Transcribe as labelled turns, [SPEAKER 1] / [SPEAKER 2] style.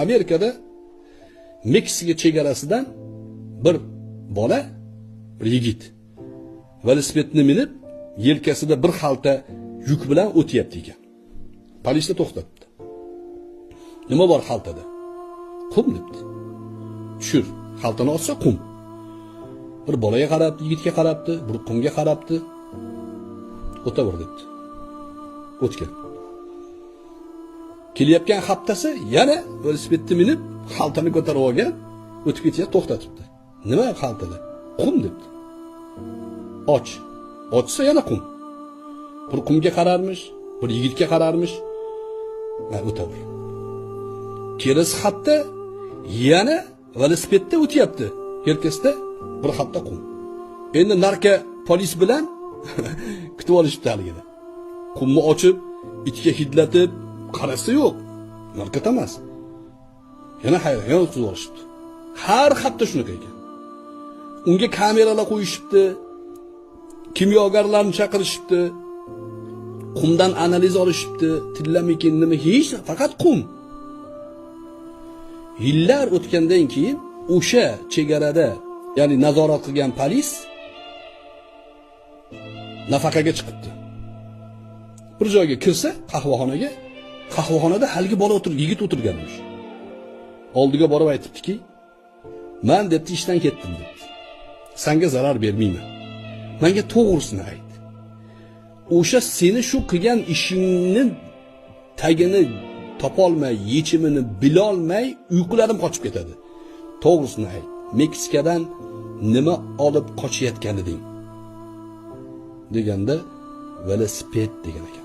[SPEAKER 1] Amerikada Meksika chegarasidan bir bola, bir yigit velosipedni minib, yelkasida bir xalta yuk bilan o'tyapti ekan. Politsiya to'xtatdi. Nima bor xaltada? Qum debdi. Tushir. Xaltani ochsa qum. Bir bolaga qarabdi, yigitga qarabdi, bir qumga qarabdi. O'taver debdi. O'tgan. Kelayotgan haftasi yana velosipedni minib, xaltani ko'tarib olgan, o'tib ketayotib to'xtatibdi. Nima xaltada? Qum debdi. Och. Ochsa yana qum. Bir qumga qararmish, bir yigitga qararmish. Ha, o'taver. Kelasi hafta yana velosipedda o'tyapti. Yelkasida bir xalta qum. Endi narko polis bilan kutib olishibdi haligini. Qumni ochib, itga hidlatib, qarasa yo'q. Narkot emas. Yana hayron, yana o'tkazib olishibdi. Har hafta shunaqa ekan. Unga kameralar qo'yishibdi. Kimyogarlarni chaqirishibdi. Qumdan analiz olishibdi. Tillamikin nima hech, faqat qum. Yillar o'tgandan keyin o'sha chegarada, ya'ni nazorat qilgan polis nafaqaga chiqibdi. Bir joyga kirsa, qahvaxonaga, qahvaxonada haligi bola o'tir, yigit o'tirganmish. Oldiga borib aytibdiki, "Men debdi ishdan ketdim" debdi. Senga zarar bermayman. Menga to'g'risini ayt. O'sha seni shu qilgan ishingni tagini topolmay, yechimini bilolmay uyqularim qochib ketadi. To'g'risini ayt. Meksikadan nima olib qochayotgan eding? Deganda velosiped degan ekan.